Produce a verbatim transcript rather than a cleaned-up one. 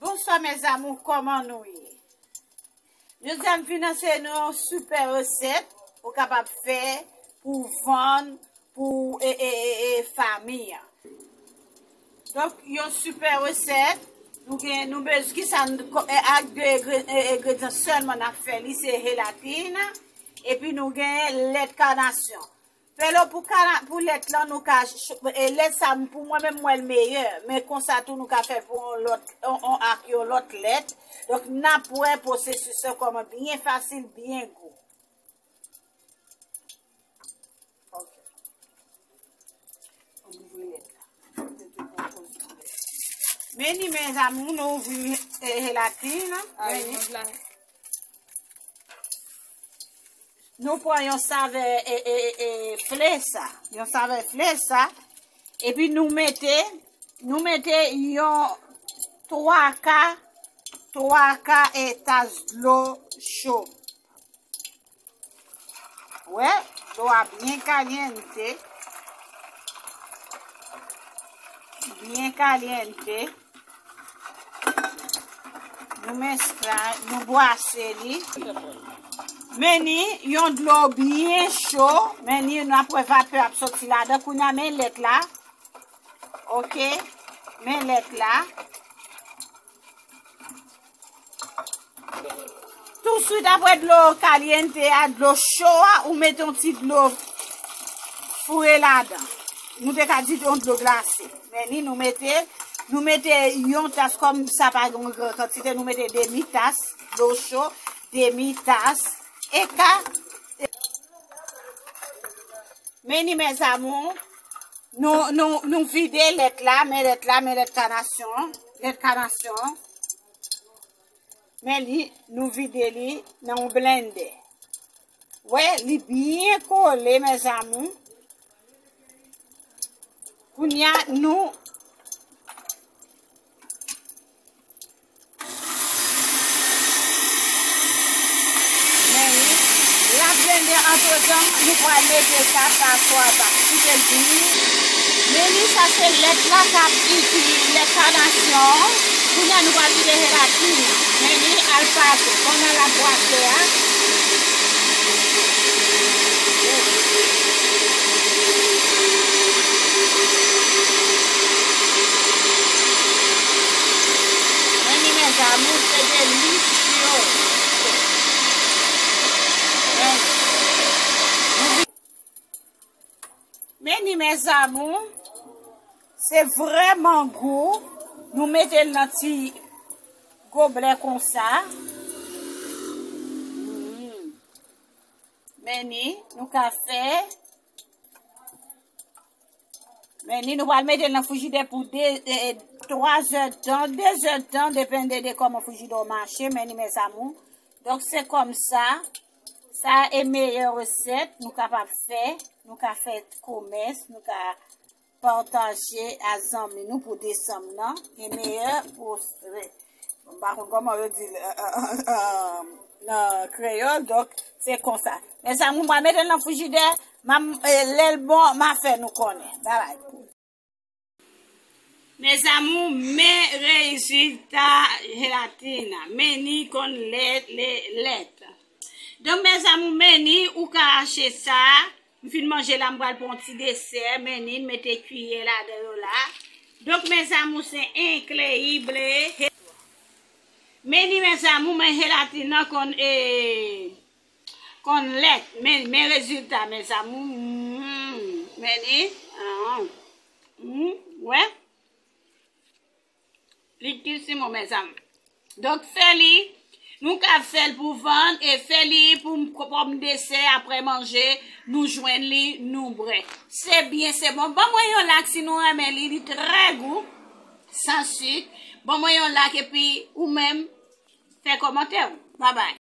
Bonsoir mes amours, kòman nou ye? Jodi a m vin ansenye nou yon sipè resèt ou kapab fè pou vann pou e, e, e, e, fanmi an. Donk, yon sipè resèt, nou gen, nou bezwen, kisa n-, ko-, e, ak de engre-, e, engredyan sèlman n ap fè li, se jelatin, epi nou gen lèt kanasyon. Fè l pou kana-, pou lèt lan, nou ka ch-, e, lèt sa, pou mwen menm, mwen l meyè, men konsa tou, nou ka fè pou yon lòt, on, on, ak yon lòt lèt. Donk, n ap wè pwosesis lan kòman byen fasil, byen gou. Ok. Ann ouvri lèt la. Men ni, mes amours, nou ouvri, e, jelatin nan. Men ni. Nou pran yon savè, e, e, e, fle sa. Yon savè fle sa. Epi nou mete, nou mete yon twa ka, twa ka e tas dlo cho. Wè, dlo a byen kalyante. Byen kalyante. Nou meskle, nou bwase li. Men ni yon dlo byen cho. Men ni, n ap wè vapè ap soti ladan. Kounye a, men lèt la. Ok. Men lèt la. Touswit apre dlo kalyante a, dlo cho a, ou mete yon ti dlo foure ladan. Nou te ka di yon dlo glase. Men ni, nou mete, nou mete yon tas, kòm sa pa gen yon gran kantite, nou mete demi tas dlo cho, demi tas. E ka, men ni, mes amours, nou, nou, nou vide lèt la, men lèt la, men lèt kanasyon, lèt kanasyon. Men li, nou vide li nan yon blendè. Wè, li byen kole, mes amours. Kounye a, nou, men l ap blende antretan, nou pral mete sa pa swa pa. Kite l byen. Men li, sa se lèt la k ap iti, lèt kanasyon. Kounye a, nou pral vide jelatin. Men li, al pase. Pandan l ap pase a, men ni, mes amours, se delisye. Men ni, mes amours, se vrèman gou. Nou mete l nan ti goblè konsa. Mm. Men ni, nou ka fè. Men ni, nou pral mete l nan frijidè pou de, e, e, twa zè tan, de zè tan, depende de kòman frijidè w mache. Men ni, mes amours. Donk, se kòmsa, sa e meyè resèt nou kapab fè. Nou ka fè komès, nou ka pataje a zanmi nou pou desanm nan. E meyè pou, bon, m pa konn kòman yo di l, e, e, e, e, nan kreyòl, donk, se konsa. Mes amours, m pral mete l nan frijidè, m a, e, lè l bon, m a fè nou konnen. Babay. Mes amours, men rezilta jelatin nan. Men ni konn lè, lè, lèt. Donk, mes amours, men ni, ou ka achte sa. M fin manje la, m pral pran yon ti desè. Men ni, m mete kiyè ladan yo la. Donk, mes amours, se enkreyible. Men ni, mes amours, men jelatin nan konn, e, konn lèt. Men, men rezilta, mes amours. Mm, men ni. Ah. Mm, wè. Li ki si mwen, mes amours. Donk, fè li, nou ka fè l pou vann, e fè li pou m-, kòm desè, apre manje, nou jwenn li, nou bwè. Se byen, se bon. Ban mwen yon like si nou renmen li, li trè gou, san sik. Ban mwen yon like, epi ou menm, fè kòmantè w. Babay.